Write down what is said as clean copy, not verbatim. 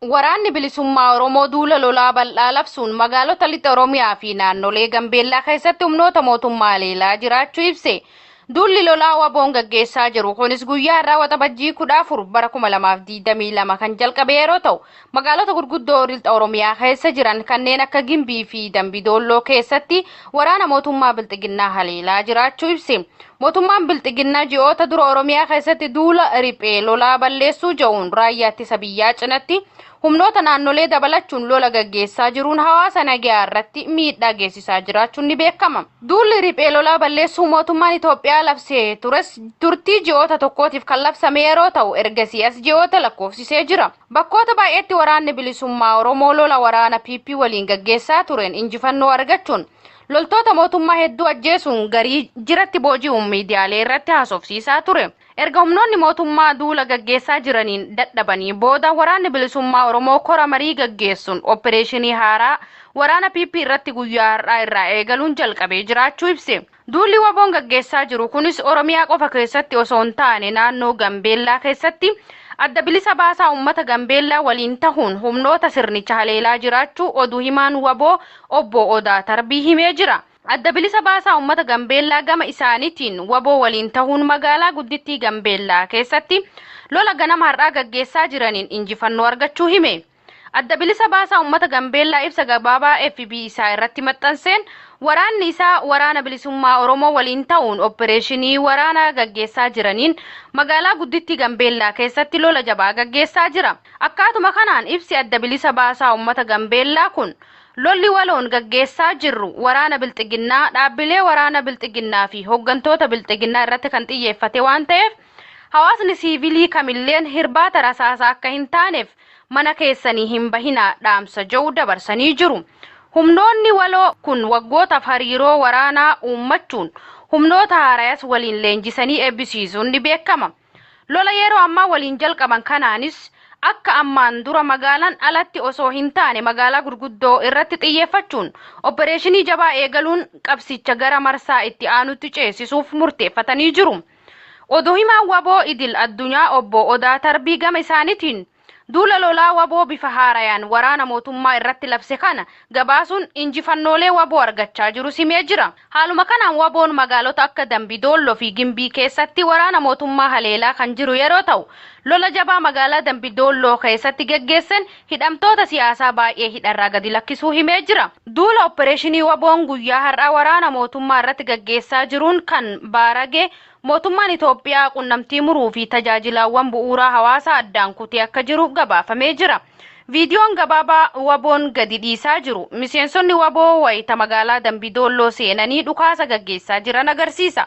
Waraanni Bilisummaa Oromoo duula lolaa bal'aa labsuun magaalota lixa Oromiyaa fi naannolee Gambeellaa keessatti humnoota mootummaa haleelaa jiraachuu ibse. Duulli lolaa WBOn gaggeessaa jiru kunis guyyaa har'aa Waxabajjii 14 bara 2022 kan jalqabe yeroo ta'u, magaalota gurguddoo lixa Oromiyaa keessa jiran kanneen akka Gimbii fi Dambi Doolloo keessatti waraana mootummaa Bilxiginnaa haleelaa jiraachuu ibse. Mootummaan Bilxiginnaa ji'oota dura Oromiyaa keessatti duula riphee lolaa balleessuu jedhuun raayyaa ittisa biyyaa cinatti humnoota naannolee dabalachuun lola gaggeessaa jiruun hawaasa nagayaa irratti miidhaa geessisaa jiraachuun ni beekama. Duulli riphee lolaa balleessuu mootummaan Itoophiyaa labsee tures turtii ji'oota tokkootiif kan labsame yeroo ta'u ergasii as ji'oota lakkoofsisee jira. Bakkoota baay'eetti waraanni bilisummaa Oromoo lola waraana PP waliin gaggeessaa tureen injifannoo argachuun loltoota mootummaa hedduu ajjeesuun garii jiratti booji'uun miidiyaalee irratti haasofsiisaa ture. Erga humnoonni mootummaa duula gaggeessaa jiraniin dadhabanii booda waraanni bilisummaa Oromoo kora marii gaggeessuun oppireeshinii haaraa waraana PP irratti guyyaa har'aa irraa eegaluun jalqabee jiraachuu ibse. Duulli WBOn gaggeessaa jiru kunis Oromiyaa qofa keessatti osoo hin taane naannoo Gambeellaa keessatti adda bilisa baasaa uummata Gambeellaa waliin tahuun humnoota sirnicha haleelaa jiraachuu oduu himaan WBO obbo Odaa Tarbii himee jira. Adda bilisa baasaa uummata Gambeellaa gama isaaniitiin WBO waliin tahuun magaalaa guddittii Gambeellaa keessatti lola ganama har'aa gaggeessaa jiraniin injifannoo argachuu hime. Adda bilisa baasaa uummata Gambeellaa ibsa gabaabaa FB isaa irratti maxxanseen waraanni isaa waraana bilisummaa Oromoo waliin ta'uun oppireeshinii waraanaa gaggeessaa jiraniin magaalaa guddittii Gambeellaa keessatti lola jabaa gaggeessaa jira. Akkaatuma kanaan ibsi adda bilisa baasaa uummata Gambeellaa kun lolli waloon gaggeessaa jirru waraana bilxiginnaa, dhaabbilee waraana bilxiginnaa fi hooggantoota bilxiginnaa irratti kan xiyyeeffate waan ta'eef hawaasni siivilii kamilleen hirbaata rasaasaa akka hin taaneef mana keessanii hin bahinaa dhaamsa jedhu dabarsanii jiru. Humnoonni waloo kun waggootaaf hariiroo waraanaa uummachuun humnoota haarayas waliin leenjisanii eebbisiisuun ni beekama. Lola yeroo ammaa waliin jalqaban kanaanis akka ammaan dura magaalaan alatti osoo hin taane magaalaa gurguddoo irratti xiyyeeffachuun oppireeshinii jabaa eegaluun qabsicha gara marsaa itti aanutti ceesisuuf murteeffatanii jiru. Oduu himaan WBO idil addunyaa obbo Odaa Tarbii gama isaaniitiin duula lolaa WBO bifa haarayaan waraana mootummaa irratti labse kana gabaasuun injifannoolee WBO argachaa jiru simee jira. Haaluma kanaan WBOn magaalota akka Dambi Doolloo fi Gimbii keessatti waraana mootummaa haleelaa kan jiru yeroo ta'u lola jabaa magaalaa Dambi Doolloo keessatti geggeessan hidhamtoota siyaasaa baay'ee hidharraa gadi lakkisuu himee jira. Duula oppireeshinii WBOn guyyaa har'aa waraana mootummaa irratti gaggeessaa jiruun kan baarage mootummaan Itoophiyaa qunnamtii muruu fi tajaajilaawwan bu'uuraa hawaasaa addaan kutee akka jiru gabaafamee jira. Viidiyoon gabaabaa WBOn gadi dhiisaa jiru miseensonni WBO wayita magaalaa Dambi Doolloo seenanii dhukaasa gaggeessaa jiran agarsiisa.